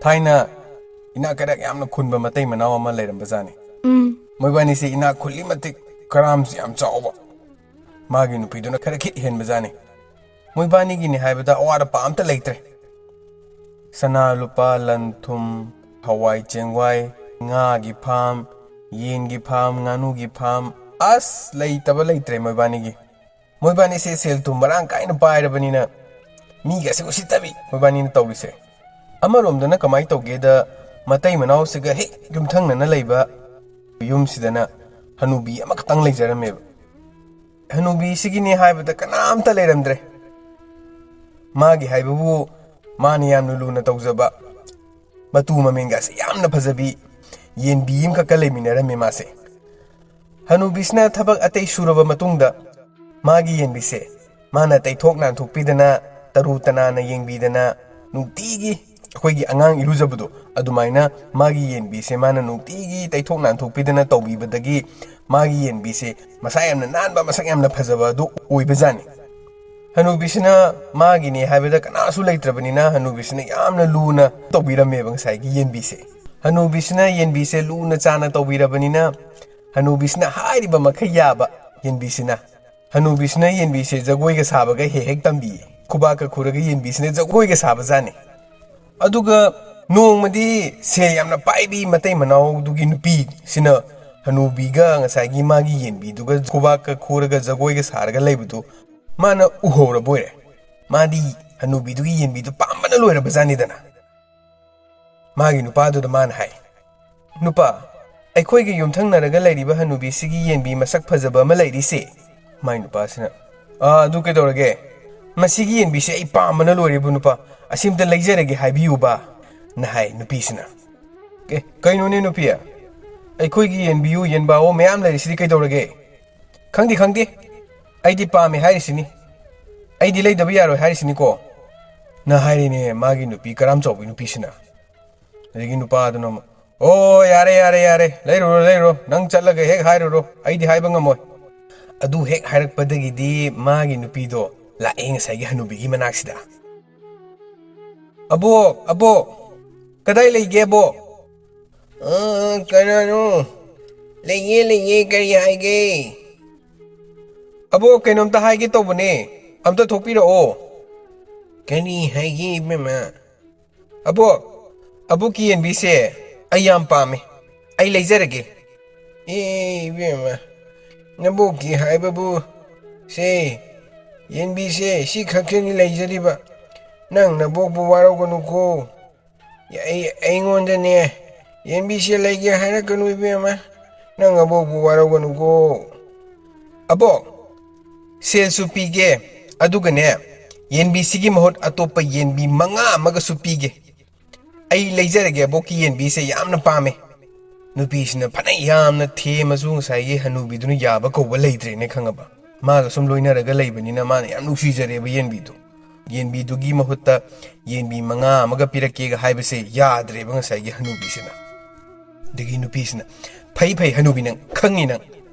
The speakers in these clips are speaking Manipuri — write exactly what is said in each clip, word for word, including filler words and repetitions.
ꯊꯥꯏꯅ ꯏꯅꯥꯛ ꯀꯩꯔꯥꯛ ꯌꯥꯝꯅ ꯈꯨꯟꯕ ꯃꯇꯩ ꯃꯅꯥꯎ ꯑꯃ ꯂꯩꯔꯝꯕꯖꯥꯠꯅꯤ꯫ ꯃꯣꯏꯕꯥꯅꯤꯁꯦ ꯏꯅꯥꯛ ꯈꯨꯜꯂꯤ ꯃꯇꯤꯛ ꯀꯔꯥꯝꯁꯨ ꯌꯥꯝ ꯆꯥꯎꯕ꯫ ꯃꯥꯒꯤ ꯅꯨꯄꯤꯗꯨꯅ ꯈꯔ ꯈꯤꯠ ꯍꯦꯟꯕꯖꯥꯠꯅꯤ꯫ ꯃꯣꯏꯕꯥꯅꯤꯒꯤꯅꯤ ꯍꯥꯏꯕꯗ ꯑꯋꯥꯠ ꯑꯄꯥ ꯑꯝꯇ ꯂꯩꯇ꯭ꯔꯦ꯫ ꯁꯅꯥ ꯂꯨꯄꯥ, ꯂꯟ ꯊꯨꯝ, ꯍꯋꯥꯏ ꯆꯦꯡꯋꯥꯏ, ꯉꯥꯒꯤ ꯐꯥꯝ, ꯌꯦꯟꯒꯤ ꯐꯥꯝ, ꯉꯥꯅꯨꯒꯤ ꯐꯥꯝ, ꯑꯁ, ꯂꯩꯇꯕ ꯂꯩꯇ꯭ꯔꯦ ꯃꯣꯏꯕꯥꯅꯤꯒꯤ꯫ ꯃꯣꯏꯕꯥꯅꯤꯁꯦ ꯁꯦꯜ ꯊꯨꯝ ꯃꯔꯥꯡ ꯀꯥꯏꯅ ꯄꯥꯏꯔꯕꯅꯤꯅ ꯃꯤꯒꯁꯦ ꯎꯁꯤꯠꯇꯕꯤ ꯃꯣꯏꯕꯥꯅꯤꯅ ꯇꯧꯔꯤꯁꯦ꯫ ꯑꯃꯔꯣꯝꯗꯅ ꯀꯃꯥꯏꯅ ꯇꯧꯒꯦꯗ, ꯃꯇꯩ ꯃꯅꯥꯎꯁꯤꯒ ꯍꯦꯛ ꯌꯨꯝꯊꯪꯅꯅ ꯂꯩꯕ ꯌꯨꯝꯁꯤꯗꯅ ꯍꯅꯨꯕꯤ ꯑꯃꯈꯛꯇꯪ ꯂꯩꯖꯔꯝꯃꯦꯕ꯫ ꯍꯅꯨꯕꯤꯁꯤꯒꯤꯅꯦ ꯍꯥꯏꯕꯗ ꯀꯅꯥꯝꯇ ꯂꯩꯔꯝꯗ꯭ꯔꯦ꯫ ꯃꯥꯒꯤ ꯍꯥꯏꯕꯕꯨ ꯃꯥꯅ ꯌꯥꯝꯅ ꯂꯨꯅ ꯇꯧꯖꯕ, ꯃꯇꯨ ꯃꯃꯦꯟꯒꯁꯦ ꯌꯥꯝꯅ ꯐꯖꯕꯤ ꯌꯦꯟꯕꯤ ꯑꯃꯈꯛꯀ ꯂꯩꯃꯤꯟꯅꯔꯝꯃꯦ ꯃꯥꯁꯦ꯫ ꯍꯅꯨꯕꯤꯁꯤꯅ ꯊꯕꯛ ꯑꯇꯩ ꯁꯨꯔꯕ ꯃꯇꯨꯡꯗ ꯃꯥꯒꯤ ꯌꯦꯟꯕꯤꯁꯦ ꯃꯥꯅ ꯇꯩꯊꯣꯛ ꯅꯥꯟꯊꯣꯛꯄꯤꯗꯅ, ꯇꯔꯨ ꯇꯅꯥꯟꯅ ꯌꯦꯡꯕꯤꯗꯅ, ꯅꯨꯡꯇꯤꯒꯤ ꯑꯩꯈꯣꯏꯒꯤ ꯑꯉꯥꯡ ꯏꯔꯨꯖꯕꯗꯣ ꯑꯗꯨꯃꯥꯏꯅ ꯃꯥꯒꯤ ꯌꯦꯟꯕꯤꯁꯦ ꯃꯥꯅ ꯅꯨꯡꯇꯤꯒꯤ ꯇꯩꯊꯣꯛ ꯅꯥꯟꯊꯣꯛꯄꯤꯗꯅ ꯇꯧꯕꯤꯕꯗꯒꯤ ꯃꯥꯒꯤ ꯌꯦꯟꯕꯤꯁꯦ ꯃꯁꯥ ꯌꯥꯝꯅ ꯅꯥꯟꯕ, ꯃꯁꯛ ꯌꯥꯝꯅ ꯐꯖꯕ ꯑꯗꯨ ꯑꯣꯏꯕꯖꯥꯠꯅꯤ꯫ ꯍꯅꯨꯕꯤꯁꯤꯅ ꯃꯥꯒꯤꯅꯤ ꯍꯥꯏꯕꯗ ꯀꯅꯥꯁꯨ ꯂꯩꯇ꯭ꯔꯕꯅꯤꯅ ꯍꯅꯨꯕꯤꯁꯤꯅ ꯌꯥꯝꯅ ꯂꯨꯅ ꯇꯧꯕꯤꯔꯝꯃꯦꯕ ꯉꯁꯥꯏꯒꯤ ꯌꯦꯟꯕꯤꯁꯦ꯫ ꯍꯅꯨꯕꯤꯁꯤꯅ ꯌꯦꯟꯕꯤꯁꯦ ꯂꯨꯅ ꯆꯥꯅ ꯇꯧꯕꯤꯔꯕꯅꯤꯅ ꯍꯅꯨꯕꯤꯁꯤꯅ ꯍꯥꯏꯔꯤꯕ ꯃꯈꯩ ꯌꯥꯕ ꯌꯦꯟꯕꯤꯁꯤꯅ꯫ ꯍꯅꯨꯕꯤꯁꯤꯅ ꯌꯦꯟꯕꯤꯁꯦ ꯖꯒꯣꯏꯒ ꯁꯥꯕꯒ ꯍꯦꯛ ꯍꯦꯛ ꯇꯝꯕꯤꯌꯦ꯫ ꯈꯨꯕꯥꯛꯀ ꯈꯨꯔꯒ ꯌꯦꯟꯕꯤꯁꯤꯅ ꯖꯒꯣꯏꯒ ꯁꯥꯕꯖꯥꯠꯅꯤ꯫ ꯑꯗꯨꯒ ꯅꯣꯡꯃꯗꯤ ꯁꯦꯜ ꯌꯥꯝꯅ ꯄꯥꯏꯕꯤ ꯃꯇꯩ ꯃꯅꯥꯎꯗꯨꯒꯤ ꯅꯨꯄꯤꯁꯤꯅ ꯍꯅꯨꯕꯤꯒ ꯉꯁꯥꯏꯒꯤ ꯃꯥꯒꯤ ꯌꯦꯟꯕꯤꯗꯨꯒ ꯈꯨꯕꯥꯛꯀ ꯈꯨꯔꯒ ꯖꯒꯣꯏꯒ ꯁꯥꯔꯒ ꯂꯩꯕꯗꯨ ꯃꯥꯅ ꯎꯍꯧꯔꯕꯣꯏꯔꯦ꯫ ꯃꯥꯗꯤ ꯍꯅꯨꯕꯤꯗꯨꯒꯤ ꯌꯦꯟꯕꯤꯗꯨ ꯄꯥꯝꯕꯅ ꯂꯣꯏꯔꯕꯖꯥꯠꯅꯤꯗꯅ꯫ ꯃꯥꯒꯤ ꯅꯨꯄꯥꯗꯨꯗ ꯃꯥꯅ ꯍꯥꯏ, "ꯅꯨꯄꯥ, ꯑꯩꯈꯣꯏꯒꯤ ꯌꯨꯝꯊꯪꯅꯔꯒ ꯂꯩꯔꯤꯕ ꯍꯅꯨꯕꯤꯁꯤꯒꯤ ꯌꯦꯟꯕꯤ ꯃꯁꯛ ꯐꯖꯕ ꯑꯃ ꯂꯩꯔꯤꯁꯦ?" ꯃꯥꯏ ꯅꯨꯄꯥꯁꯤꯅ, "ꯑꯥ, ꯑꯗꯨ ꯀꯩꯗꯧꯔꯒꯦ? ꯃꯁꯤꯒꯤ ꯌꯦꯟꯕꯤꯁꯦ ꯑꯩ ꯄꯥꯝꯕꯅ ꯂꯣꯏꯔꯦꯕꯨ ꯅꯨꯄꯥ, ꯑꯁꯤꯝꯇ ꯂꯩꯖꯔꯒꯦ ꯍꯥꯏꯕꯤꯌꯨꯕ," ꯅ ꯍꯥꯏ ꯅꯨꯄꯤꯁꯤꯅ꯫ "ꯑꯦ, ꯀꯩꯅꯣꯅꯦ ꯅꯨꯄꯤ? ꯑꯩꯈꯣꯏꯒꯤ ꯌꯦꯟꯕꯤꯌꯨ ꯌꯦꯟꯕꯥꯋꯣ ꯃꯌꯥꯝ ꯂꯩꯔꯤꯁꯤꯗꯤ ꯀꯩꯗꯧꯔꯒꯦ?" "ꯈꯪꯗꯦ, ꯈꯪꯗꯦ, ꯑꯩꯗꯤ ꯄꯥꯝꯃꯦ ꯍꯥꯏꯔꯤꯁꯤꯅꯤ꯫ ꯑꯩꯗꯤ ꯂꯩꯗꯕ ꯌꯥꯔꯣꯏ ꯍꯥꯏꯔꯤꯁꯤꯅꯤꯀꯣ," ꯅ ꯍꯥꯏꯔꯤꯅꯦ ꯃꯥꯒꯤ ꯅꯨꯄꯤ ꯀꯔꯥꯝ ꯆꯥꯎꯕꯤ ꯅꯨꯄꯤꯁꯤꯅ꯫ ꯑꯗꯒꯤ ꯅꯨꯄꯥꯗꯨꯅ ꯑꯃꯨꯛ, "ꯑꯣ, ꯌꯥꯔꯦ, ꯌꯥꯔꯦ, ꯌꯥꯔꯦ, ꯂꯩꯔꯨꯔꯣ, ꯂꯩꯔꯨꯔꯣ, ꯅꯪ ꯆꯠꯂꯒ ꯍꯦꯛ ꯍꯥꯏꯔꯨꯔꯣ, ꯑꯩꯗꯤ ꯍꯥꯏꯕ ꯉꯝꯃꯣꯏ꯫" ꯑꯗꯨ ꯍꯦꯛ ꯍꯥꯏꯔꯛꯄꯗꯒꯤꯗꯤ ꯃꯥꯒꯤ ꯅꯨꯄꯤꯗꯣ ꯂꯥꯛꯑꯦ ꯉꯁꯥꯏꯒꯤ ꯍꯅꯨꯕꯤꯒꯤ ꯃꯅꯥꯛꯁꯤꯗ꯫ "ꯑꯕꯣꯛ, ꯑꯕꯣꯛ, ꯀꯗꯥꯏ ꯂꯩꯒꯦꯕꯣ? ꯑ, ꯀꯅꯥꯅꯣ? ꯂꯩꯌꯦ, ꯂꯩꯌꯦ, ꯀꯔꯤ ꯍꯥꯏꯒꯦ? ꯑꯕꯣꯛ, ꯀꯩꯅꯣꯝꯇ ꯍꯥꯏꯒꯦ ꯇꯧꯕꯅꯦ, ꯑꯝꯇ ꯊꯣꯛꯄꯤꯔꯛꯑꯣ꯫ ꯀꯔꯤ ꯍꯥꯏꯒꯦ, ꯏꯕꯦꯝꯃ? ꯑꯕꯣꯛ, ꯑꯕꯣꯛꯀꯤ ꯌꯦꯟꯕꯤꯁꯦ ꯑꯩ ꯌꯥꯝ ꯄꯥꯝꯃꯦ, ꯑꯩ ꯂꯩꯖꯔꯒꯦ꯫ ꯑꯦ, ꯏꯕꯦꯝꯃ, ꯅꯕꯣꯛꯀꯤ ꯍꯥꯏꯕꯕꯨ, ꯁꯦ, ꯌꯦꯟꯕꯤꯁꯦ ꯁꯤ ꯈꯛꯇꯅꯤ ꯂꯩꯖꯔꯤꯕ꯫ ꯅꯪ ꯅꯕꯣꯛꯄꯨ ꯋꯥꯔꯧꯒꯅꯨꯀꯣ꯫ ꯑꯩ, ꯑꯩꯉꯣꯟꯗꯅꯦ ꯌꯦꯟꯕꯤꯁꯦ ꯂꯩꯒꯦ ꯍꯥꯏꯔꯛꯀꯅꯨ, ꯏꯕꯦꯝꯃ꯫ ꯅꯪ ꯑꯕꯣꯛꯄꯨ ꯋꯥꯔꯧꯒꯅꯨꯀꯣ꯫ ꯑꯕꯣꯛ, ꯁꯦꯜꯁꯨ ꯄꯤꯒꯦ, ꯑꯗꯨꯒꯅꯦ, ꯌꯦꯟꯕꯤꯁꯤꯒꯤ ꯃꯍꯨꯠ ꯑꯇꯣꯞꯄ ꯌꯦꯟꯕꯤ ꯃꯉꯥ ꯑꯃꯒꯁꯨ ꯄꯤꯒꯦ꯫ ꯑꯩ ꯂꯩꯖꯔꯒꯦ, ꯑꯕꯣꯛꯀꯤ ꯌꯦꯟꯕꯤꯁꯦ ꯌꯥꯝꯅ ꯄꯥꯝꯃꯦ꯫ ꯅꯨꯄꯤꯁꯤꯅ ꯐꯅ ꯌꯥꯝꯅ ꯊꯦꯝꯃꯁꯨ ꯉꯁꯥꯏꯒꯤ ꯍꯅꯨꯕꯤꯗꯨꯅ ꯌꯥꯕ ꯀꯧꯕ ꯂꯩꯇ꯭ꯔꯦꯅꯦ, ꯈꯪꯉꯕ? ꯃꯥꯒ ꯁꯨꯝ ꯂꯣꯏꯅꯔꯒ ꯂꯩꯕꯅꯤꯅ ꯃꯥꯅ ꯌꯥꯝ ꯅꯨꯡꯁꯤꯖꯔꯦꯕ ꯌꯦꯟꯕꯤꯗꯨ꯫ ꯌꯦꯟꯕꯤꯗꯨꯒꯤ ꯃꯍꯨꯠꯇ ꯌꯦꯟꯕꯤ ꯃꯉꯥ ꯑꯃꯒ ꯄꯤꯔꯛꯀꯦꯒ ꯍꯥꯏꯕꯁꯦ ꯌꯥꯗ꯭ꯔꯦꯕ ꯉꯁꯥꯏꯒꯤ ꯍꯅꯨꯕꯤꯁꯤꯅ꯫ ꯑꯗꯒꯤ ꯅꯨꯄꯤꯁꯤꯅ, "ꯐꯩ, ꯐꯩ, ꯍꯅꯨꯕꯤ, ꯅꯪ ꯈꯪꯉꯤ ꯅꯪ"꯫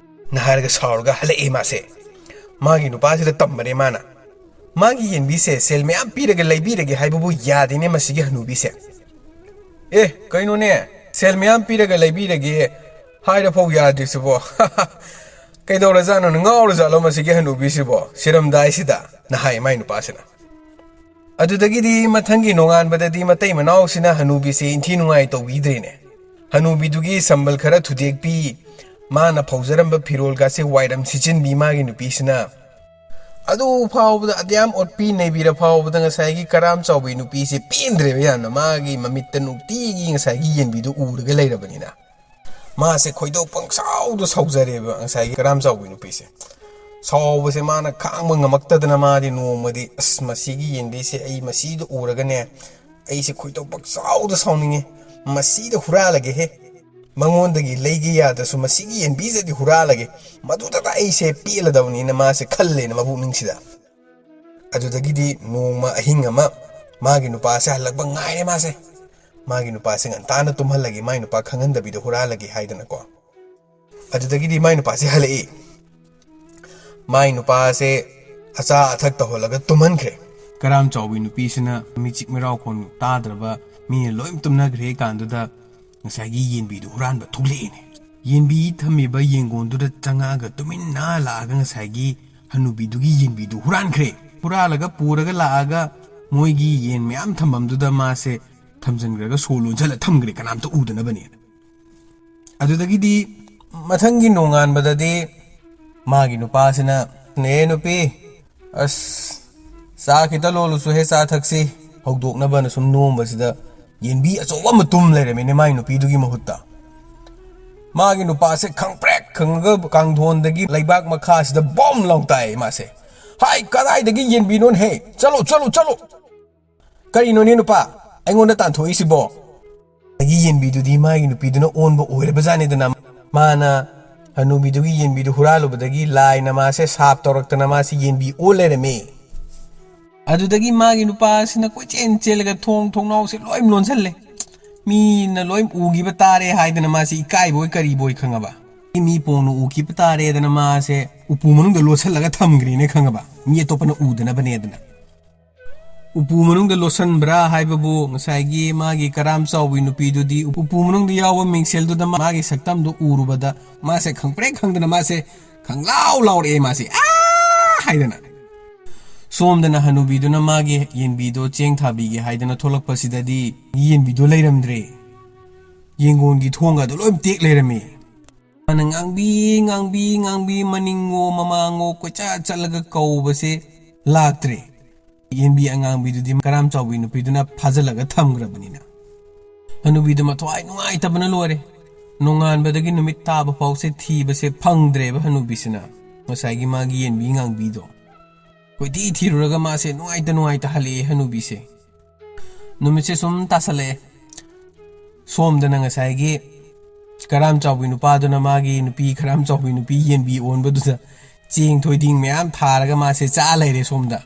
ꯅ ꯍꯥꯏꯔꯒ ꯁꯥꯎꯔꯒ ꯍꯜꯂꯛꯑꯦ ꯃꯥꯁꯦ꯫ ꯃꯥꯒꯤ ꯅꯨꯄꯥꯁꯤꯗ ꯇꯝꯕꯅꯦ ꯃꯥꯅ꯫ ꯃꯥꯒꯤ ꯌꯦꯟꯕꯤꯁꯦ ꯁꯦꯜ ꯃꯌꯥꯝ ꯄꯤꯔꯒ ꯂꯩꯕꯤꯔꯒꯦ ꯍꯥꯏꯕꯕꯨ ꯌꯥꯗꯦꯅꯦ ꯃꯁꯤꯒꯤ ꯍꯅꯨꯕꯤꯁꯦ꯫ "ꯑꯦ, ꯀꯩꯅꯣꯅꯦ, ꯁꯦꯜ ꯃꯌꯥꯝ ꯄꯤꯔꯒ ꯂꯩꯕꯤꯔꯒꯦ ꯍꯥꯏꯔꯐꯥꯎ ꯌꯥꯗ꯭ꯔꯤꯁꯤꯕꯣ? ꯀꯩꯗꯧꯔꯖꯥꯠꯅꯣ, ꯉꯥꯎꯔꯖꯥꯠꯂꯣ ꯃꯁꯤꯒꯤ ꯍꯅꯨꯕꯤꯁꯤꯕꯣ ꯁꯤꯔꯝꯗꯥꯏꯁꯤꯗ?" ꯅ ꯍꯥꯏ ꯃꯥꯏ ꯅꯨꯄꯥꯁꯤꯅ꯫ ꯑꯗꯨꯗꯒꯤꯗꯤ ꯃꯊꯪꯒꯤ ꯅꯣꯡꯉꯥꯟꯕꯗꯗꯤ ꯃꯇꯩ ꯃꯅꯥꯎꯁꯤꯅ ꯍꯅꯨꯕꯤꯁꯦ ꯏꯟꯊꯤ ꯅꯨꯡꯉꯥꯏ ꯇꯧꯕꯤꯗ꯭ꯔꯦꯅꯦ꯫ ꯍꯅꯨꯕꯤꯗꯨꯒꯤ ꯁꯝꯕꯜ ꯈꯔ ꯊꯨꯗꯦꯛꯄꯤ, ꯃꯥꯅ ꯐꯧꯖꯔꯝꯕ ꯐꯤꯔꯣꯜꯒꯁꯦ ꯋꯥꯏꯔꯝ ꯁꯤꯠꯆꯤꯟꯕꯤ ꯃꯥꯒꯤ ꯅꯨꯄꯤꯁꯤꯅ꯫ ꯑꯗꯨ ꯐꯥꯎꯕꯗ, ꯑꯗꯨꯌꯥꯝ ꯑꯣꯠꯄꯤ ꯅꯩꯕꯤꯔ ꯐꯥꯎꯕꯗ ꯉꯁꯥꯏꯒꯤ ꯀꯔꯥꯝ ꯆꯥꯎꯕꯤ ꯅꯨꯄꯤꯁꯦ ꯄꯦꯟꯗ꯭ꯔꯦꯕ ꯌꯥꯝꯅ, ꯃꯥꯒꯤ ꯃꯃꯤꯠꯇ ꯅꯨꯡꯇꯤꯒꯤ ꯉꯁꯥꯏꯒꯤ ꯌꯦꯟꯕꯤꯗꯨ ꯎꯔꯒ ꯂꯩꯔꯕꯅꯤꯅ꯫ ꯃꯥꯁꯦ ꯈꯣꯏꯗꯧ ꯄꯪꯁꯥꯎꯗ ꯁꯥꯎꯖꯔꯦꯕ ꯉꯁꯥꯏꯒꯤ ꯀꯔꯥꯝ ꯆꯥꯎꯕꯤ ꯅꯨꯄꯤꯁꯦ꯫ ꯁꯥꯎꯕꯁꯦ ꯃꯥꯅ ꯈꯥꯡꯕ ꯉꯝꯃꯛꯇꯗꯅ ꯃꯥꯗꯤ ꯅꯣꯡꯃꯗꯤ, "ꯑꯁ, ꯃꯁꯤꯒꯤ ꯌꯦꯟꯕꯤꯁꯦ ꯑꯩ ꯃꯁꯤꯗ ꯎꯔꯒꯅꯦ, ꯑꯩꯁꯦ ꯈꯣꯏꯗꯧ ꯄꯪꯁꯥꯎꯗ ꯁꯥꯎꯅꯤꯡꯉꯦ꯫ ꯃꯁꯤꯗ ꯍꯨꯔꯥꯜꯂꯒꯦꯍꯦ꯫ ꯃꯉꯣꯟꯗꯒꯤ ꯂꯩꯒꯦ ꯌꯥꯗ꯭ꯔꯁꯨ ꯃꯁꯤꯒꯤ ꯌꯦꯟꯕꯤꯁꯤꯗꯤ ꯍꯨꯔꯥꯜꯂꯒꯦ꯫ ꯃꯗꯨꯗ ꯑꯩꯁꯦ ꯄꯦꯜꯂꯗꯕꯅꯤꯅ" ꯃꯥꯁꯦ ꯈꯜꯂꯦꯅ ꯃꯕꯨꯛꯅꯤꯡꯁꯤꯗ꯫ ꯑꯗꯨꯗꯒꯤꯗꯤ ꯅꯣꯡꯃ ꯑꯍꯤꯡ ꯑꯃ ꯃꯥꯒꯤ ꯅꯨꯄꯥꯁꯦ ꯍꯜꯂꯛꯄ ꯉꯥꯏꯔꯦ ꯃꯥꯁꯦ꯫ ꯃꯥꯒꯤ ꯅꯨꯄꯥꯁꯦ ꯉꯟꯇꯥꯅ ꯇꯨꯝꯍꯜꯂꯒꯦ, ꯃꯥꯒꯤ ꯅꯨꯄꯥ ꯈꯪꯍꯟꯗꯕꯤꯗ ꯍꯨꯔꯥꯜꯂꯒꯦ ꯍꯥꯏꯗꯅꯀꯣ꯫ ꯑꯗꯨꯗꯒꯤꯗꯤ ꯃꯥꯒꯤ ꯅꯨꯄꯥꯁꯦ ꯍꯜꯂꯛꯏ꯫ ꯃꯥꯒꯤ ꯅꯨꯄꯥꯁꯦ ꯑꯆꯥ ꯑꯊꯛ ꯇꯧꯍꯜꯂꯒ ꯇꯨꯝꯍꯟꯈ꯭ꯔꯦ꯫ ꯀꯔꯥꯝ ꯆꯥꯎꯕꯤ ꯅꯨꯄꯤꯁꯤꯅ ꯃꯤꯆꯤꯛ ꯃꯤꯔꯥꯎꯈꯣꯟ ꯇꯥꯗ꯭ꯔꯕ, ꯃꯤꯅ ꯂꯣꯏ ꯇꯨꯝꯅꯈ꯭ꯔꯦ ꯀꯥꯟꯗꯨꯗ ꯉꯁꯥꯏꯒꯤ ꯌꯦꯟꯕꯤꯗꯨ ꯍꯨꯔꯥꯟꯕ ꯊꯣꯛꯂꯛꯑꯦꯅꯦ꯫ ꯌꯦꯟꯕꯤ ꯊꯝꯃꯤꯕ ꯌꯦꯡꯒꯣꯟꯗꯨꯗ ꯆꯪꯉꯛꯑꯒ ꯇꯨꯃꯤꯟꯅ ꯂꯥꯛꯑꯒ ꯉꯁꯥꯏꯒꯤ ꯍꯅꯨꯕꯤꯗꯨꯒꯤ ꯌꯦꯟꯕꯤꯗꯨ ꯍꯨꯔꯥꯟꯈ꯭ꯔꯦ꯫ ꯍꯨꯔꯥꯜꯂꯒ ꯄꯨꯔꯒ ꯂꯥꯛꯑꯒ ꯃꯣꯏꯒꯤ ꯌꯦꯟ ꯃꯌꯥꯝ ꯊꯝꯐꯝꯗꯨꯗ ꯃꯥꯁꯦ ꯊꯝꯖꯤꯟꯈ꯭ꯔꯒ ꯁꯣ ꯂꯣꯟꯁꯤꯜꯂ ꯊꯝꯈ꯭ꯔꯦ, ꯀꯅꯥꯝꯇ ꯎꯗꯅꯕꯅꯦꯅ꯫ ꯑꯗꯨꯗꯒꯤꯗꯤ ꯃꯊꯪꯒꯤ ꯅꯣꯡꯉꯥꯟꯕꯗꯗꯤ ꯃꯥꯒꯤ ꯅꯨꯄꯥꯁꯤꯅ, "ꯅꯦ ꯅꯨꯄꯤ, ꯑꯁ, ꯆꯥ ꯈꯤꯇ ꯂꯣꯜꯂꯨꯁꯨ ꯍꯦ, ꯆꯥ ꯊꯛꯁꯤ", ꯍꯧꯗꯣꯛꯅꯕꯅ ꯁꯨꯝ ꯅꯣꯝꯕꯁꯤꯗ ꯌꯦꯟꯕꯤ ꯑꯆꯧꯕ ꯑꯃ ꯇꯨꯝ ꯂꯩꯔꯝꯃꯤꯅꯦ ꯃꯥꯒꯤ ꯅꯨꯄꯤꯗꯨꯒꯤ ꯃꯍꯨꯠꯇ꯫ ꯃꯥꯒꯤ ꯅꯨꯄꯥꯁꯦ ꯈꯪꯄ꯭ꯔꯦꯛ ꯈꯪꯉꯒ ꯀꯥꯡꯊꯣꯟꯗꯒꯤ ꯂꯩꯕꯥꯛ ꯃꯈꯥꯁꯤꯗ ꯕꯣꯝ ꯂꯥꯎ ꯇꯥꯏ ꯃꯥꯁꯦ꯫ "ꯍꯥꯏ, ꯀꯗꯥꯏꯗꯒꯤ ꯌꯦꯟꯕꯤꯅꯣꯅꯦ ꯍꯦ? ꯆꯠꯂꯣ, ꯆꯠꯂꯣ, ꯆꯠꯂꯣ!" "ꯀꯔꯤꯅꯣꯅꯦ ꯅꯨꯄꯥ, ꯑꯩꯉꯣꯟꯗ ꯇꯥꯟꯊꯣꯛꯏꯁꯤꯕꯣ?" ꯑꯗꯒꯤ ꯌꯦꯟꯕꯤꯗꯨꯗꯤ ꯃꯥꯒꯤ ꯅꯨꯄꯤꯗꯨꯅ ꯑꯣꯟꯕ ꯑꯣꯏꯔꯕꯖꯥꯠꯅꯤꯗꯅ꯫ ꯃꯥꯅ ꯍꯅꯨꯕꯤꯗꯨꯒꯤ ꯌꯦꯟꯕꯤꯗꯨ ꯍꯨꯔꯥꯜꯂꯨꯕꯗꯒꯤ ꯂꯥꯏꯅ ꯃꯥꯁꯦ ꯁꯥꯞ ꯇꯧꯔꯛꯇꯅ ꯃꯥꯁꯦ ꯌꯦꯟꯕꯤ ꯑꯣꯜ ꯂꯩꯔꯝꯃꯦ꯫ ꯑꯗꯨꯗꯒꯤ ꯃꯥꯒꯤ ꯅꯨꯄꯥꯁꯤꯅ ꯀꯣꯏꯆꯦꯟ ꯆꯦꯜꯂꯒ ꯊꯣꯡ ꯊꯣꯡꯅꯥꯎꯁꯦ ꯂꯣꯏ ꯂꯣꯟꯁꯜꯂꯦ꯫ ꯃꯤꯅ ꯂꯣꯏ ꯎꯈꯤꯕ ꯇꯥꯔꯦ ꯍꯥꯏꯗꯅ ꯃꯥꯁꯦ ꯏꯀꯥꯏꯕꯣꯏ ꯀꯔꯤꯕꯣꯏ ꯈꯪꯉꯕ꯫ ꯃꯤ ꯄꯣꯡꯅ ꯎꯈꯤꯕ ꯇꯥꯔꯦꯗꯅ ꯃꯥꯁꯦ ꯎꯄꯨ ꯃꯅꯨꯡꯗ ꯂꯣꯠꯁꯜꯂꯒ ꯊꯝꯈ꯭ꯔꯦꯅ ꯈꯪꯉꯕ, ꯃꯤ ꯑꯇꯣꯞꯄꯅ ꯎꯗꯅꯕꯅꯦꯗꯅ꯫ ꯎꯄꯨ ꯃꯅꯨꯡꯗ ꯂꯣꯠꯁꯟꯕ꯭ꯔꯥ ꯍꯥꯏꯕꯕꯨ ꯉꯁꯥꯏꯒꯤ ꯃꯥꯒꯤ ꯀꯔꯥꯝ ꯆꯥꯎꯕꯤ ꯅꯨꯄꯤꯗꯨꯗꯤ ꯎꯄꯨ ꯃꯅꯨꯡꯗ ꯌꯥꯎꯕ ꯃꯤꯡꯁꯦꯜꯗꯨꯗ ꯃꯥꯒꯤ ꯁꯛꯇꯝꯗꯨ ꯎꯔꯨꯕꯗ ꯃꯥꯁꯦ ꯈꯪꯄ꯭ꯔꯦꯛ ꯈꯪꯗꯅ ꯃꯥꯁꯦ ꯈꯪꯂꯥꯎ ꯂꯥꯎꯔꯛꯑꯦ ꯃꯥꯁꯦ, "ꯑꯥ!" ꯍꯥꯏꯗꯅ꯫ ꯁꯣꯝꯗꯅ ꯍꯅꯨꯕꯤꯗꯨꯅ ꯃꯥꯒꯤ ꯌꯦꯟꯕꯤꯗꯣ ꯆꯦꯡ ꯊꯥꯕꯤꯒꯦ ꯍꯥꯏꯗꯅ ꯊꯣꯛꯂꯛꯄꯁꯤꯗꯗꯤ ꯌꯦꯟꯕꯤꯗꯣ ꯂꯩꯔꯝꯗ꯭ꯔꯦ꯫ ꯌꯦꯡꯒꯣꯟꯒꯤ ꯊꯣꯡꯒꯗꯣ ꯂꯣꯏ ꯇꯦꯛ ꯂꯩꯔꯝꯃꯤ꯫ ꯃꯥꯅ ꯉꯥꯡꯕꯤ, ꯉꯥꯡꯕꯤ, ꯉꯥꯡꯕꯤ, ꯃꯅꯤꯡꯉꯣ ꯃꯃꯥꯡꯉꯣ ꯀꯣꯏꯆꯠ ꯆꯠꯂꯒ ꯀꯧꯕꯁꯦ ꯂꯥꯛꯇ꯭ꯔꯦ꯫ ꯌꯦꯟꯕꯤ ꯑꯉꯥꯡꯕꯤꯗꯨꯗꯤ ꯀꯔꯥꯝ ꯆꯥꯎꯕꯤ ꯅꯨꯄꯤꯗꯨꯅ ꯐꯥꯖꯤꯜꯂꯒ ꯊꯝꯈ꯭ꯔꯕꯅꯤꯅ꯫ ꯍꯅꯨꯕꯤꯗꯨ ꯃꯊ꯭ꯋꯥꯏ ꯅꯨꯡꯉꯥꯏꯇꯕꯅ ꯂꯣꯏꯔꯦ꯫ ꯅꯣꯡꯉꯥꯟꯕꯗꯒꯤ ꯅꯨꯃꯤꯠ ꯇꯥꯕ ꯐꯥꯎꯁꯦ ꯊꯤꯕꯁꯦ ꯐꯪꯗ꯭ꯔꯦꯕ ꯍꯅꯨꯕꯤꯁꯤꯅ ꯉꯁꯥꯏꯒꯤ ꯃꯥꯒꯤ ꯌꯦꯟꯕꯤ ꯉꯥꯡꯕꯤꯗꯣ꯫ ꯀꯣꯏꯊꯤ ꯊꯤꯔꯨꯔꯒ ꯃꯥꯁꯦ ꯅꯨꯡꯉꯥꯏꯇ ꯅꯨꯡꯉꯥꯏꯇ ꯍꯜꯂꯛꯑꯦ ꯍꯅꯨꯕꯤꯁꯦ꯫ ꯅꯨꯃꯤꯠꯁꯦ ꯁꯨꯝ ꯇꯥꯁꯜꯂꯛꯑꯦ꯫ ꯁꯣꯝꯗꯅ ꯉꯁꯥꯏꯒꯤ ꯀꯔꯥꯝ ꯆꯥꯎꯕꯤ ꯅꯨꯄꯥꯗꯨꯅ ꯃꯥꯒꯤ ꯅꯨꯄꯤ ꯀꯔꯥꯝ ꯆꯥꯎꯕꯤ ꯅꯨꯄꯤ ꯌꯦꯟꯕꯤ ꯑꯣꯟꯕꯗꯨꯗ ꯆꯦꯡ ꯊꯣꯏꯗꯤꯡ ꯃꯌꯥꯝ ꯊꯥꯔꯒ ꯃꯥꯁꯦ ꯆꯥ ꯂꯩꯔꯦ ꯁꯣꯝꯗ꯫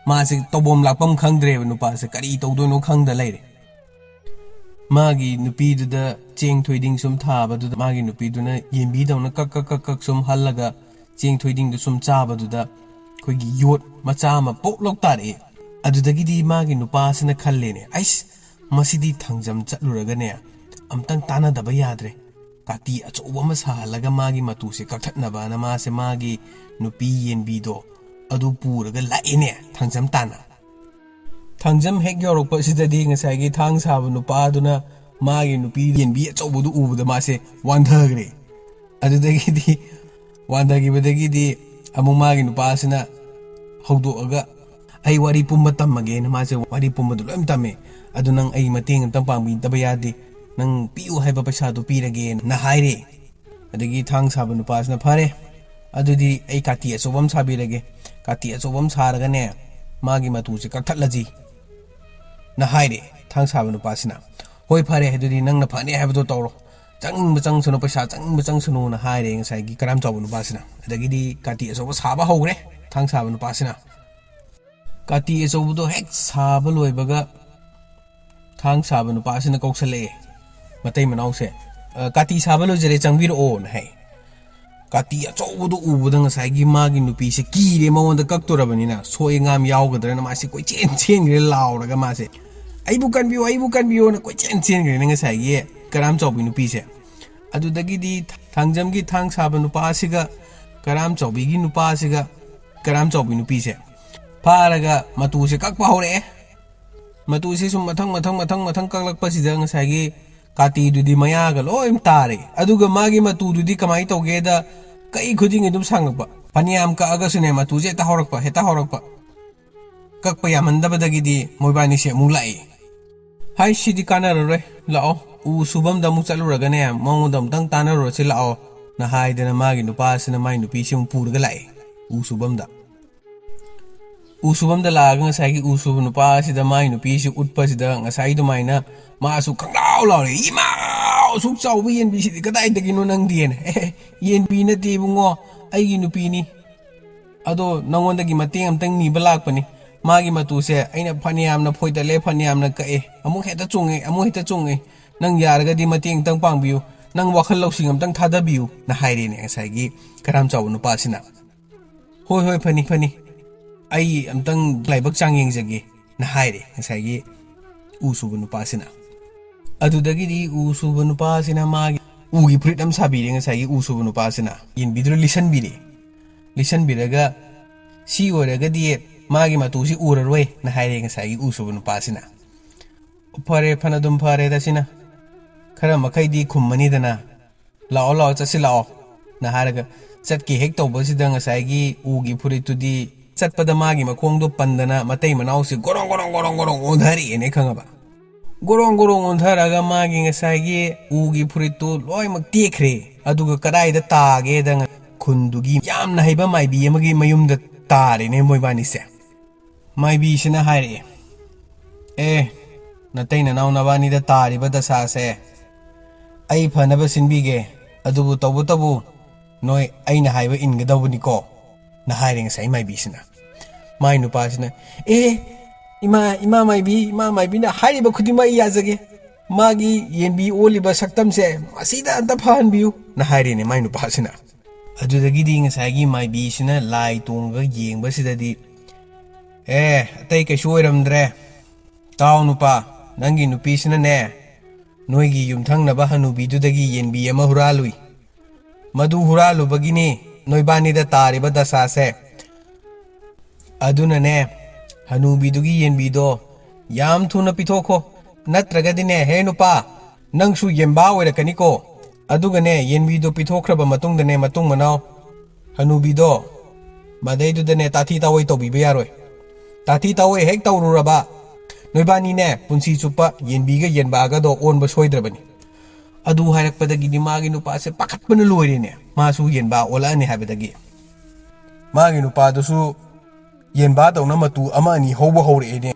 ꯃꯥꯁꯦ ꯇꯧꯐꯝ ꯂꯥꯛꯐꯝ ꯈꯪꯗ꯭ꯔꯦꯕ, ꯅꯨꯄꯥꯁꯦ ꯀꯔꯤ ꯇꯧꯗꯣꯏꯅꯣ ꯈꯪꯗ ꯂꯩꯔꯦ꯫ ꯃꯥꯒꯤ ꯅꯨꯄꯤꯗꯨꯗ ꯆꯦꯡ ꯊꯣꯏꯗꯤꯡ ꯁꯨꯝ ꯊꯥꯕꯗꯨꯗ ꯃꯥꯒꯤ ꯅꯨꯄꯤꯗꯨꯅ ꯌꯦꯟꯕꯤꯗꯧꯅ ꯀꯛ ꯀꯛ ꯀꯛ ꯀꯛ ꯁꯨꯝ ꯍꯜꯂꯒ ꯆꯦꯡ ꯊꯣꯏꯗꯤꯡꯗꯨ ꯁꯨꯝ ꯆꯥꯕꯗꯨꯗ ꯑꯩꯈꯣꯏꯒꯤ ꯌꯣꯠ ꯃꯆꯥ ꯑꯃ ꯄꯣꯛ ꯂꯧ ꯇꯥꯔꯛꯑꯦ꯫ ꯑꯗꯨꯗꯒꯤꯗꯤ ꯃꯥꯒꯤ ꯅꯨꯄꯥꯁꯤꯅ ꯈꯜꯂꯦꯅꯦ, "ꯑꯩꯁ, ꯃꯁꯤꯗꯤ ꯊꯥꯡꯖꯝ ꯆꯠꯂꯨꯔꯒꯅꯦ, ꯑꯝꯇꯪ ꯇꯥꯟꯅꯗꯕ ꯌꯥꯗ꯭ꯔꯦ꯫ ꯀꯥꯇꯤ ꯑꯆꯧꯕ ꯑꯃ ꯁꯥꯍꯜꯂꯒ ꯃꯥꯒꯤ ꯃꯇꯨꯁꯦ ꯀꯛꯊꯠꯅꯕꯅ" ꯃꯥꯁꯦ ꯃꯥꯒꯤ ꯅꯨꯄꯤ ꯌꯦꯟꯕꯤꯗꯣ ꯑꯗꯨ ꯄꯨꯔꯒ ꯂꯥꯛꯏꯅꯦ ꯊꯥꯡꯖꯝ ꯇꯥꯟꯅ꯫ ꯊꯥꯡꯖꯝ ꯍꯦꯛ ꯌꯧꯔꯛꯄꯁꯤꯗꯗꯤ ꯉꯁꯥꯏꯒꯤ ꯊꯥꯡ ꯁꯥꯕ ꯅꯨꯄꯥꯗꯨꯅ ꯃꯥꯒꯤ ꯅꯨꯄꯤ ꯌꯦꯟꯕꯤ ꯑꯆꯧꯕꯗꯨ ꯎꯕꯗ ꯃꯥꯁꯦ ꯋꯥꯟꯊꯈ꯭ꯔꯦ꯫ ꯑꯗꯨꯗꯒꯤꯗꯤ, ꯋꯥꯟꯊꯈꯤꯕꯗꯒꯤꯗꯤ ꯑꯃꯨꯛ ꯃꯥꯒꯤ ꯅꯨꯄꯥꯁꯤꯅ ꯍꯧꯗꯣꯛꯑꯒ, "ꯑꯩ ꯋꯥꯔꯤ ꯄꯨꯝꯕ ꯇꯝꯃꯒꯦꯅ" ꯃꯥꯁꯦ ꯋꯥꯔꯤ ꯄꯨꯝꯕꯗꯣ ꯂꯣꯏ ꯇꯝꯃꯦ꯫ "ꯑꯗꯨ ꯅꯪ ꯑꯩ ꯃꯇꯦꯡ ꯑꯝꯇꯪ ꯄꯥꯡꯕꯤꯗꯕ ꯌꯥꯗꯦ, ꯅꯪ ꯄꯤꯌꯨ ꯍꯥꯏꯕ ꯄꯩꯁꯥꯗꯣ ꯄꯤꯔꯒꯦꯅ" ꯍꯥꯏꯔꯦ꯫ ꯑꯗꯒꯤ ꯊꯥꯡ ꯁꯥꯕ ꯅꯨꯄꯥꯁꯤꯅ, "ꯐꯔꯦ, ꯑꯗꯨꯗꯤ ꯑꯩ ꯀꯥꯇꯤ ꯑꯆꯧꯕ ꯑꯃ ꯁꯥꯕꯤꯔꯒꯦ, ꯀꯥꯇꯤ ꯑꯆꯧꯕ ꯑꯃ ꯁꯥꯔꯒꯅꯦ, ꯃꯥꯒꯤ ꯃꯇꯨꯁꯦ ꯀꯛꯊꯠꯂꯁꯤ" ꯅ ꯍꯥꯏꯔꯦ ꯊꯥꯡ ꯁꯥꯕ ꯅꯨꯄꯥꯁꯤꯅ꯫ "ꯍꯣꯏ, ꯐꯔꯦ, ꯑꯗꯨꯗꯤ ꯅꯪꯅ ꯐꯅꯤ ꯍꯥꯏꯕꯗꯣ ꯇꯧꯔꯣ, ꯆꯪꯅꯤꯡꯕ ꯆꯪꯁꯅꯨ, ꯄꯩꯁꯥ ꯆꯪꯅꯤꯡꯕ ꯆꯪꯁꯅꯨꯅ" ꯍꯥꯏꯔꯦ ꯉꯁꯥꯏꯒꯤ ꯀꯔꯥꯝ ꯆꯥꯎꯕ ꯅꯨꯄꯥꯁꯤꯅ꯫ ꯑꯗꯒꯤꯗꯤ ꯀꯥꯇꯤ ꯑꯆꯧꯕ ꯁꯥꯕ ꯍꯧꯈ꯭ꯔꯦ ꯊꯥꯡ ꯁꯥꯕ ꯅꯨꯄꯥꯁꯤꯅ꯫ ꯀꯥꯇꯤ ꯑꯆꯧꯕꯗꯣ ꯍꯦꯛ ꯁꯥꯕ ꯂꯣꯏꯕꯒ ꯊꯥꯡ ꯁꯥꯕ ꯅꯨꯄꯥꯁꯤꯅ ꯀꯧꯁꯜꯂꯛꯑꯦ ꯃꯇꯩ ꯃꯅꯥꯎꯁꯦ, "ꯑ, ꯀꯥꯇꯤ ꯁꯥꯕ ꯂꯣꯏꯖꯔꯦ, ꯆꯪꯕꯤꯔꯛꯑꯣꯅ" ꯍꯥꯏ꯫ ꯀꯥꯇꯤ ꯑꯆꯧꯕꯗꯣ ꯎꯕꯗ ꯉꯁꯥꯏꯒꯤ ꯃꯥꯒꯤ ꯅꯨꯄꯤꯁꯦ ꯀꯤꯔꯦ, ꯃꯉꯣꯟꯗ ꯀꯛꯇꯣꯔꯕꯅꯤꯅ, ꯁꯣꯛꯑꯦ ꯉꯥꯝ ꯌꯥꯎꯒꯗ꯭ꯔꯅ ꯃꯥꯁꯦ ꯀꯣꯏꯆꯦꯟ ꯆꯦꯟꯈ꯭ꯔꯦ ꯂꯥꯎꯔꯒ ꯃꯥꯁꯦ, "ꯑꯩꯕꯨ ꯀꯟꯕꯤꯌꯨ, ꯑꯩꯕꯨ ꯀꯟꯕꯤꯌꯨꯅ" ꯀꯣꯏꯆꯦꯟ ꯆꯦꯟꯈ꯭ꯔꯦꯅꯦ ꯉꯁꯥꯏꯒꯤ ꯀꯔꯥꯝ ꯆꯥꯎꯕꯤ ꯅꯨꯄꯤꯁꯦ꯫ ꯑꯗꯨꯗꯒꯤꯗꯤ ꯊꯥꯡꯖꯝꯒꯤ ꯊꯥꯡ ꯁꯥꯕ ꯅꯨꯄꯥꯁꯤꯒ ꯀꯔꯥꯝ ꯆꯥꯎꯕꯤꯒꯤ ꯅꯨꯄꯥꯁꯤꯒ ꯀꯔꯥꯝ ꯆꯥꯎꯕꯤ ꯅꯨꯄꯤꯁꯦ ꯐꯥꯔꯒ ꯃꯇꯨꯁꯦ ꯀꯛꯄ ꯍꯧꯔꯛꯑꯦ꯫ ꯃꯇꯨꯁꯦ ꯁꯨꯝ ꯃꯊꯪ, ꯃꯊꯪ, ꯃꯊꯪ, ꯃꯊꯪ ꯀꯛꯂꯛꯄꯁꯤꯗ ꯉꯁꯥꯏꯒꯤ ꯀꯥꯇꯤꯗꯨꯗꯤ ꯃꯌꯥꯒ ꯂꯣꯏ ꯇꯥꯔꯦ꯫ ꯑꯗꯨꯒ ꯃꯥꯒꯤ ꯃꯇꯨꯗꯨꯗꯤ ꯀꯃꯥꯏꯅ ꯇꯧꯒꯦꯗ, ꯀꯛꯏ ꯈꯨꯗꯤꯡꯒꯤ ꯑꯗꯨꯝ ꯁꯥꯡꯉꯛꯄ꯫ ꯐꯅꯌꯥꯝ ꯀꯛꯑꯒꯁꯨꯅꯦ, ꯃꯇꯨꯁꯦ ꯍꯦꯛꯇ ꯍꯧꯔꯛꯄ, ꯍꯦꯛꯇ ꯍꯧꯔꯛꯄ꯫ ꯀꯛꯄ ꯌꯥꯃꯟꯗꯕꯗꯒꯤꯗꯤ ꯃꯣꯏꯕꯥꯅꯤꯁꯦ ꯑꯃꯨꯛ ꯂꯥꯛꯏ꯫ "ꯍꯥꯏ, ꯁꯤꯗꯤ ꯀꯥꯟꯅꯔꯔꯣꯏ, ꯂꯥꯛꯑꯣ, ꯎ ꯁꯨꯕꯝꯗ ꯑꯃꯨꯛ ꯆꯠꯂꯨꯔꯒꯅꯦ, ꯃꯉꯣꯟꯗ ꯑꯃꯨꯛꯇꯪ ꯇꯥꯟꯅꯔꯨꯔꯁꯤ ꯂꯥꯛꯑꯣ" ꯅ ꯍꯥꯏꯗꯅ ꯃꯥꯒꯤ ꯅꯨꯄꯥꯁꯤꯅ ꯃꯥꯒꯤ ꯅꯨꯄꯤꯁꯤ ꯑꯃꯨꯛ ꯄꯨꯔꯒ ꯂꯥꯛꯑꯦ ꯎ ꯁꯨꯕꯝꯗ꯫ ꯎ ꯁꯨꯕꯝꯗ ꯂꯥꯛꯑꯒ ꯉꯁꯥꯏꯒꯤ ꯎ ꯁꯨꯕ ꯅꯨꯄꯥꯁꯤꯗ ꯃꯥꯒꯤ ꯅꯨꯄꯤꯁꯤ ꯎꯠꯄꯁꯤꯗ ꯉꯁꯥꯏ ꯑꯗꯨꯃꯥꯏꯅ ꯃꯥꯁꯨ ꯈꯪꯂꯥꯎ ꯂꯥꯎꯔꯦ, "ꯏꯃꯥ! ꯑꯁꯨꯛ ꯆꯥꯎꯕ ꯌꯦꯟꯕꯤꯁꯤꯗꯤ ꯀꯗꯥꯏꯗꯒꯤꯅꯣ ꯅꯪꯗꯤꯅ?" "ꯑꯦ, ꯌꯦꯟꯕꯤ ꯅꯠꯇꯦ ꯏꯕꯨꯡꯉꯣ, ꯑꯩꯒꯤ ꯅꯨꯄꯤꯅꯤ꯫ ꯑꯗꯣ ꯅꯉꯣꯟꯗꯒꯤ ꯃꯇꯦꯡ ꯑꯝꯇꯪ ꯅꯤꯕ ꯂꯥꯛꯄꯅꯤ꯫ ꯃꯥꯒꯤ ꯃꯇꯨꯁꯦ ꯑꯩꯅ ꯐꯅꯌꯥꯝꯅ ꯐꯣꯏꯗꯠꯂꯦ, ꯐꯅꯌꯥꯝꯅ ꯀꯛꯑꯦ, ꯑꯃꯨꯛ ꯍꯦꯛꯇ ꯆꯨꯡꯉꯦ, ꯑꯃꯨꯛ ꯍꯦꯛꯇ ꯆꯨꯡꯉꯦ꯫ ꯅꯪ ꯌꯥꯔꯒꯗꯤ ꯃꯇꯦꯡ ꯑꯝꯇꯪ ꯄꯥꯡꯕꯤꯌꯨ, ꯅꯪ ꯋꯥꯈꯜ ꯂꯧꯁꯤꯡ ꯑꯝꯇꯪ ꯊꯥꯗꯕꯤꯌꯨ" ꯅ ꯍꯥꯏꯔꯦꯅꯦ ꯉꯁꯥꯏꯒꯤ ꯀꯔꯥꯝ ꯆꯥꯎꯕ ꯅꯨꯄꯥꯁꯤꯅ꯫ "ꯍꯣꯏ, ꯍꯣꯏ, ꯐꯅꯤ, ꯐꯅꯤ, "ꯑꯩ ꯑꯝꯇꯪ ꯂꯥꯏꯕꯛ ꯆꯥꯡ ꯌꯦꯡꯖꯒꯦ" ꯅ ꯍꯥꯏꯔꯦ ꯉꯁꯥꯏꯒꯤ ꯎ ꯁꯨꯕ ꯅꯨꯄꯥꯁꯤꯅ꯫ ꯑꯗꯨꯗꯒꯤꯗꯤ ꯎ ꯁꯨꯕ ꯅꯨꯄꯥꯁꯤꯅ ꯃꯥꯒꯤ ꯎꯒꯤ ꯐꯨꯔꯤꯠ ꯑꯃ ꯁꯥꯕꯤꯔꯦ ꯉꯁꯥꯏꯒꯤ ꯎ ꯁꯨꯕ ꯅꯨꯄꯥꯁꯤꯅ꯫ ꯌꯦꯟꯕꯤꯗꯨꯗ ꯂꯤꯠꯁꯟꯕꯤꯔꯦ꯫ ꯂꯤꯠꯁꯟꯕꯤꯔꯒ, "ꯁꯤ ꯑꯣꯏꯔꯒꯗꯤ ꯃꯥꯒꯤ ꯃꯇꯨꯁꯤ ꯎꯔꯔꯣꯏ" ꯅ ꯍꯥꯏꯔꯦ ꯉꯁꯥꯏꯒꯤ ꯎ ꯁꯨꯕ ꯅꯨꯄꯥꯁꯤꯅ꯫ "ꯐꯔꯦ, ꯐꯅꯗꯨꯝ ꯐꯔꯦꯗ ꯁꯤꯅ꯫ ꯈꯔ ꯃꯈꯩꯗꯤ ꯈꯨꯝꯃꯅꯤꯗꯅ꯫ ꯂꯥꯛꯑꯣ, ꯂꯥꯛꯑꯣ, ꯆꯠꯁꯤ ꯂꯥꯛꯑꯣ" ꯅ ꯍꯥꯏꯔꯒ ꯆꯠꯀꯦ ꯍꯦꯛ ꯇꯧꯕꯁꯤꯗ ꯉꯁꯥꯏꯒꯤ ꯎꯒꯤ ꯐꯨꯔꯤꯠꯇꯨꯗꯤ ꯆꯠꯄꯗ ꯃꯥꯒꯤ ꯃꯈꯣꯡꯗꯣ ꯄꯟꯗꯅ ꯃꯇꯩ ꯃꯅꯥꯎꯁꯤ ꯒꯣꯔꯣꯡ ꯒꯣꯔꯣꯡ ꯒꯣꯔꯣꯡ ꯒꯣꯔꯣꯡ ꯑꯣꯟꯊꯔꯛꯑꯦꯅꯦ, ꯈꯪꯉꯕ? ꯒꯣꯔꯣꯡ ꯒꯣꯔꯣꯡ ꯑꯣꯟꯊꯔꯛꯑꯒ ꯃꯥꯒꯤ ꯉꯁꯥꯏꯒꯤ ꯎꯒꯤ ꯐꯨꯔꯤꯠꯇꯨ ꯂꯣꯏꯅꯃꯛ ꯇꯦꯛꯈ꯭ꯔꯦ꯫ ꯑꯗꯨꯒ ꯀꯗꯥꯏꯗ ꯇꯥꯒꯦꯗ ꯈꯨꯟꯗꯨꯒꯤ ꯌꯥꯝꯅ ꯍꯩꯕ ꯃꯥꯏꯕꯤ ꯑꯃꯒꯤ ꯃꯌꯨꯝꯗ ꯇꯥꯔꯦꯅꯦ ꯃꯣꯏꯕꯥꯅꯤꯁꯦ꯫ ꯃꯥꯏꯕꯤꯁꯤꯅ ꯍꯥꯏꯔꯛꯑꯦ, "ꯑꯦ, ꯅꯇꯩ ꯅꯅꯥꯎ ꯅꯕꯥꯅꯤꯗ ꯇꯥꯔꯤꯕ ꯗꯁꯥꯁꯦ ꯑꯩ ꯐꯅꯕ ꯁꯤꯟꯕꯤꯒꯦ, ꯑꯗꯨꯕꯨ ꯇꯧꯕꯇꯕꯨ ꯅꯣꯏ ꯑꯩꯅ ꯍꯥꯏꯕ ꯏꯟꯒꯗꯧꯕꯅꯤꯀꯣ" ꯅ ꯍꯥꯏꯔꯦ ꯉꯁꯥꯏ ꯃꯥꯏꯕꯤꯁꯤꯅ꯫ ꯃꯥꯏ ꯅꯨꯄꯥꯁꯤꯅ, "ꯑꯦ, ꯏꯃꯥ, ꯏꯃꯥ ꯃꯥꯏꯕꯤ, ꯏꯃꯥ ꯃꯥꯏꯕꯤꯅ ꯍꯥꯏꯔꯤꯕ ꯈꯨꯗꯤꯡꯃꯛ ꯑꯩ ꯌꯥꯖꯒꯦ꯫ ꯃꯥꯒꯤ ꯌꯦꯟꯕꯤ ꯑꯣꯜꯂꯤꯕ ꯁꯛꯇꯝꯁꯦ ꯃꯁꯤꯗ ꯑꯝꯇ ꯐꯍꯟꯕꯤꯌꯨ" ꯅ ꯍꯥꯏꯔꯦꯅꯦ ꯃꯥꯏ ꯅꯨꯄꯥꯁꯤꯅ꯫ ꯑꯗꯨꯗꯒꯤꯗꯤ ꯉꯁꯥꯏꯒꯤ ꯃꯥꯏꯕꯤꯁꯤꯅ ꯂꯥꯏ ꯇꯣꯡꯉꯒ ꯌꯦꯡꯕꯁꯤꯗꯗꯤ, "ꯑꯦ, ꯑꯇꯩ ꯀꯩꯁꯨ ꯑꯣꯏꯔꯝꯗ꯭ꯔꯦ꯫ ꯇꯥꯎ ꯅꯨꯄꯥ, ꯅꯪꯒꯤ ꯅꯨꯄꯤꯁꯤꯅꯅꯦ, ꯅꯣꯏꯒꯤ ꯌꯨꯝꯊꯪꯅꯕ ꯍꯅꯨꯕꯤꯗꯨꯗꯒꯤ ꯌꯦꯟꯕꯤ ꯑꯃ ꯍꯨꯔꯥꯜꯂꯨꯏ꯫ ꯃꯗꯨ ꯍꯨꯔꯥꯜꯂꯨꯕꯒꯤꯅꯤ ꯅꯣꯏꯕꯥꯅꯤꯗ ꯇꯥꯔꯤꯕ ꯗꯁꯥꯁꯦ꯫ ꯑꯗꯨꯅꯅꯦ, ꯍꯅꯨꯕꯤꯗꯨꯒꯤ ꯌꯦꯟꯕꯤꯗꯣ ꯌꯥꯝ ꯊꯨꯅ ꯄꯤꯊꯣꯛꯈꯣ꯫ ꯅꯠꯇ꯭ꯔꯒꯗꯤꯅꯦ, ꯍꯦ ꯅꯨꯄꯥ, ꯅꯪꯁꯨ ꯌꯦꯟꯕꯥ ꯑꯣꯏꯔꯛꯀꯅꯤꯀꯣ꯫ ꯑꯗꯨꯒꯅꯦ, ꯌꯦꯟꯕꯤꯗꯣ ꯄꯤꯊꯣꯛꯈ꯭ꯔꯕ ꯃꯇꯨꯡꯗꯅꯦ, ꯃꯇꯨꯡ ꯃꯅꯥꯎ ꯍꯅꯨꯕꯤꯗꯣ ꯃꯗꯩꯗꯨꯗꯅꯦ ꯇꯥꯊꯤ ꯇꯥꯑꯣꯏ ꯇꯧꯕꯤꯕ ꯌꯥꯔꯣꯏ꯫ ꯇꯥꯊꯤ ꯇꯥꯑꯣꯏ ꯍꯦꯛ ꯇꯧꯔꯨꯔꯕ, ꯅꯣꯏꯕꯥꯅꯤꯅꯦ ꯄꯨꯟꯁꯤ ꯆꯨꯞꯄ ꯌꯦꯟꯕꯤꯒ ꯌꯦꯟꯕꯥꯒꯗꯣ ꯑꯣꯟꯕ ꯁꯣꯏꯗ꯭ꯔꯕꯅꯤ"꯫ ꯑꯗꯨ ꯍꯥꯏꯔꯛꯄꯗꯒꯤꯗꯤ ꯃꯥꯒꯤ ꯅꯨꯄꯥꯁꯦ ꯄꯥꯈꯠꯄꯅ ꯂꯣꯏꯔꯦꯅꯦ, ꯃꯥꯁꯨ ꯌꯦꯟꯕꯥ ꯑꯣꯜꯂꯛꯑꯅꯤ ꯍꯥꯏꯕꯗꯒꯤ꯫ ꯃꯥꯒꯤ ꯅꯨꯄꯥꯗꯨꯁꯨ ꯌꯦꯟꯕꯥ ꯇꯧꯅ ꯃꯇꯨ ꯑꯃ ꯑꯅꯤ ꯍꯧꯕ ꯍꯧꯔꯛꯑꯦꯅꯦ꯫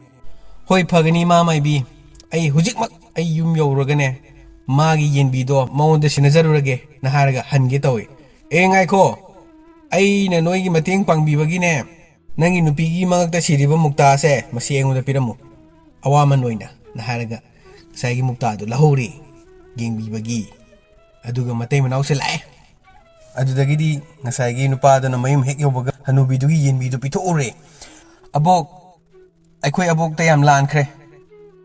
"ꯍꯣꯏ, ꯐꯒꯅꯤ ꯏꯃꯥ ꯃꯥꯏꯕꯤ, ꯑꯩ ꯍꯧꯖꯤꯛꯃꯛ ꯑꯩ ꯌꯨꯝ ꯌꯧꯔꯨꯔꯒꯅꯦ ꯃꯥꯒꯤ ꯌꯦꯟꯕꯤꯗꯣ ꯃꯉꯣꯟꯗ ꯁꯤꯟꯅꯖꯔꯨꯔꯒꯦ" ꯅ ꯍꯥꯏꯔꯒ ꯍꯟꯒꯦ ꯇꯧꯏ꯫ "ꯑꯦ, ꯉꯥꯏꯈꯣ, ꯑꯩꯅ ꯅꯣꯏꯒꯤ ꯃꯇꯦꯡ ꯄꯥꯡꯕꯤꯕꯒꯤꯅꯦ ꯅꯪꯒꯤ ꯅꯨꯄꯤꯒꯤ ꯃꯉꯛꯇ ꯁꯤꯔꯤꯕ ꯃꯨꯛꯇꯥꯁꯦ ꯃꯁꯤ ꯑꯩꯉꯣꯟꯗ ꯄꯤꯔꯝꯃꯨ, ꯑꯋꯥꯃꯟ ꯑꯣꯏꯅ" ꯅ ꯍꯥꯏꯔꯒ ꯉꯁꯥꯏꯒꯤ ꯃꯨꯛꯇꯥꯗꯨ ꯂꯧꯍꯧꯔꯦ ꯌꯦꯡꯕꯤꯕꯒꯤ꯫ ꯑꯗꯨꯒ ꯃꯇꯩ ꯃꯅꯥꯎꯁꯦ ꯂꯥꯛꯑꯦ꯫ ꯑꯗꯨꯗꯒꯤꯗꯤ ꯉꯁꯥꯏꯒꯤ ꯅꯨꯄꯥꯗꯨꯅ ꯃꯌꯨꯝ ꯍꯦꯛ ꯌꯧꯕꯒ ꯍꯅꯨꯕꯤꯗꯨꯒꯤ ꯌꯦꯟꯕꯤꯗꯨ ꯄꯤꯊꯣꯛꯎꯔꯦ꯫ "ꯑꯕꯣꯛ, ꯑꯩꯈꯣꯏ ꯑꯕꯣꯛꯇ ꯌꯥꯝ ꯂꯥꯟꯈ꯭ꯔꯦ꯫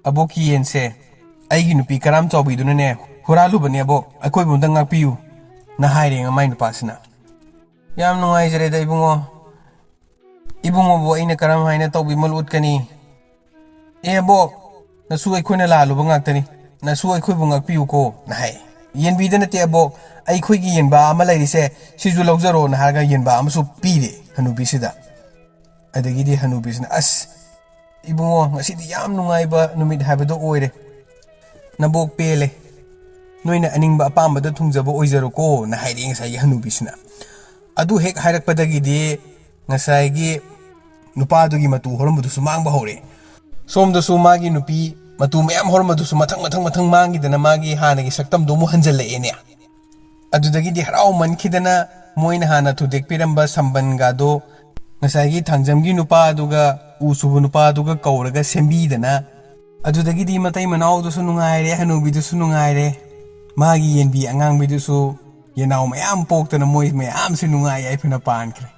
ꯑꯕꯣꯛꯀꯤ ꯌꯦꯟꯁꯦ ꯑꯩꯒꯤ ꯅꯨꯄꯤ ꯀꯔꯥꯝ ꯆꯥꯎꯕꯤꯗꯨꯅꯅꯦ ꯍꯨꯔꯥꯜꯂꯨꯕꯅꯦ ꯑꯕꯣꯛ, ꯑꯩꯈꯣꯏꯕꯨ ꯑꯝꯇ ꯉꯥꯛꯄꯤꯌꯨ" ꯅ ꯍꯥꯏꯔꯦ ꯃꯥꯏ ꯅꯨꯄꯥꯁꯤꯅ꯫ "ꯌꯥꯝ ꯅꯨꯡꯉꯥꯏꯖꯔꯦꯗ ꯏꯕꯨꯡꯉꯣ꯫ ꯏꯕꯨꯡꯉꯣꯕꯨ ꯑꯩꯅ ꯀꯔꯝ ꯍꯥꯏꯅ ꯇꯧꯕꯤꯃꯜ ꯎꯠꯀꯅꯤ? ꯑꯦ ꯑꯕꯣꯛ, ꯅꯁꯨ ꯑꯩꯈꯣꯏꯅ ꯂꯥꯜꯂꯨꯕ ꯉꯥꯛꯇꯅꯤ꯫ ꯅꯁꯨ ꯑꯩꯈꯣꯏꯕꯨ ꯉꯥꯛꯄꯤꯌꯨꯀꯣ" ꯅ ꯍꯥꯏ꯫ "ꯌꯦꯟꯕꯤꯗ ꯅꯠꯇꯦ ꯑꯕꯣꯛ, ꯑꯩꯈꯣꯏꯒꯤ ꯌꯦꯟꯕꯥ ꯑꯃ ꯂꯩꯔꯤꯁꯦ, ꯁꯤꯁꯨ ꯂꯧꯖꯔꯣꯅ" ꯍꯥꯏꯔꯒ ꯌꯦꯟꯕꯥ ꯑꯃꯁꯨ ꯄꯤꯔꯦ ꯍꯅꯨꯕꯤꯁꯤꯗ꯫ ꯑꯗꯒꯤꯗꯤ ꯍꯅꯨꯕꯤꯁꯤꯅ, "ꯑꯁ ꯏꯕꯨꯡꯉꯣ, ꯉꯁꯤꯗꯤ ꯌꯥꯝ ꯅꯨꯡꯉꯥꯏꯕ ꯅꯨꯃꯤꯠ ꯍꯥꯏꯕꯗꯣ ꯑꯣꯏꯔꯦ꯫ ꯅꯕꯣꯛ ꯄꯦꯜꯂꯦ꯫ ꯅꯣꯏꯅ ꯑꯅꯤꯡꯕ ꯑꯄꯥꯝꯕꯗ ꯊꯨꯡꯖꯕ ꯑꯣꯏꯖꯔꯣꯀꯣ" ꯅ ꯍꯥꯏꯔꯛꯑꯦ ꯉꯁꯥꯏꯒꯤ ꯍꯅꯨꯕꯤꯁꯤꯅ꯫ ꯑꯗꯨ ꯍꯦꯛ ꯍꯥꯏꯔꯛꯄꯗꯒꯤꯗꯤ ꯉꯁꯥꯏꯒꯤ ꯅꯨꯄꯥꯗꯨꯒꯤ ꯃꯇꯨ ꯍꯧꯔꯝꯕꯗꯨꯁꯨ ꯃꯥꯡꯕ ꯍꯧꯔꯦ꯫ ꯁꯣꯝꯗꯁꯨ ꯃꯥꯒꯤ ꯅꯨꯄꯤ ꯃꯇꯨ ꯃꯌꯥꯝ ꯍꯧꯔꯝꯕꯗꯨꯁꯨ ꯃꯊꯪ ꯃꯊꯪ ꯃꯊꯪ ꯃꯥꯡꯈꯤꯗꯅ ꯃꯥꯒꯤ ꯍꯥꯟꯅꯒꯤ ꯁꯛꯇꯝꯗꯣ ꯑꯃꯨꯛ ꯍꯟꯖꯜꯂꯛꯑꯦꯅꯦ꯫ ꯑꯗꯨꯗꯒꯤꯗꯤ ꯍꯔꯥꯎꯃꯟꯈꯤꯗꯅ ꯃꯣꯏꯅ ꯍꯥꯟꯅ ꯊꯨꯗꯦꯛꯄꯤꯔꯝꯕ ꯁꯝꯕꯟꯒꯗꯣ ꯉꯁꯥꯏꯒꯤ ꯊꯥꯡꯖꯝꯒꯤ ꯅꯨꯄꯥꯗꯨꯒ ꯎ ꯁꯨꯕ ꯅꯨꯄꯥꯗꯨꯒ ꯀꯧꯔꯒ ꯁꯦꯝꯕꯤꯗꯅ, ꯑꯗꯨꯗꯒꯤꯗꯤ ꯃꯇꯩ ꯃꯅꯥꯎꯗꯨꯁꯨ ꯅꯨꯡꯉꯥꯏꯔꯦ, ꯍꯅꯨꯕꯤꯗꯨꯁꯨ ꯅꯨꯡꯉꯥꯏꯔꯦ, ꯃꯥꯒꯤ ꯌꯦꯟꯕꯤ ꯑꯉꯥꯡꯕꯤꯗꯨꯁꯨ ꯌꯦꯅꯥꯎ ꯃꯌꯥꯝ ꯄꯣꯛꯇꯅ ꯃꯣꯏ ꯃꯌꯥꯝꯁꯦ ꯅꯨꯡꯉꯥꯏ ꯌꯥꯏꯐꯅ ꯄꯥꯟꯈ꯭ꯔꯦ꯫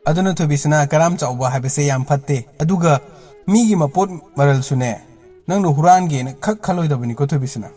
ꯑꯗꯨꯅ ꯊꯣꯏꯕꯤꯁꯅꯥ, ꯀꯔꯥꯝ ꯆꯥꯎꯕ ꯍꯥꯏꯕꯁꯦ ꯌꯥꯝ ꯐꯠꯇꯦ, ꯑꯗꯨꯒ ꯃꯤꯒꯤ ꯃꯄꯣꯠ ꯃꯔꯜꯁꯨꯅꯦ ꯅꯪꯅ ꯍꯨꯔꯥꯟꯒꯦꯅ ꯈꯛ ꯈꯜꯂꯣꯏꯗꯕꯅꯤꯀꯣ ꯊꯣꯏꯕꯤꯁꯅꯥ꯫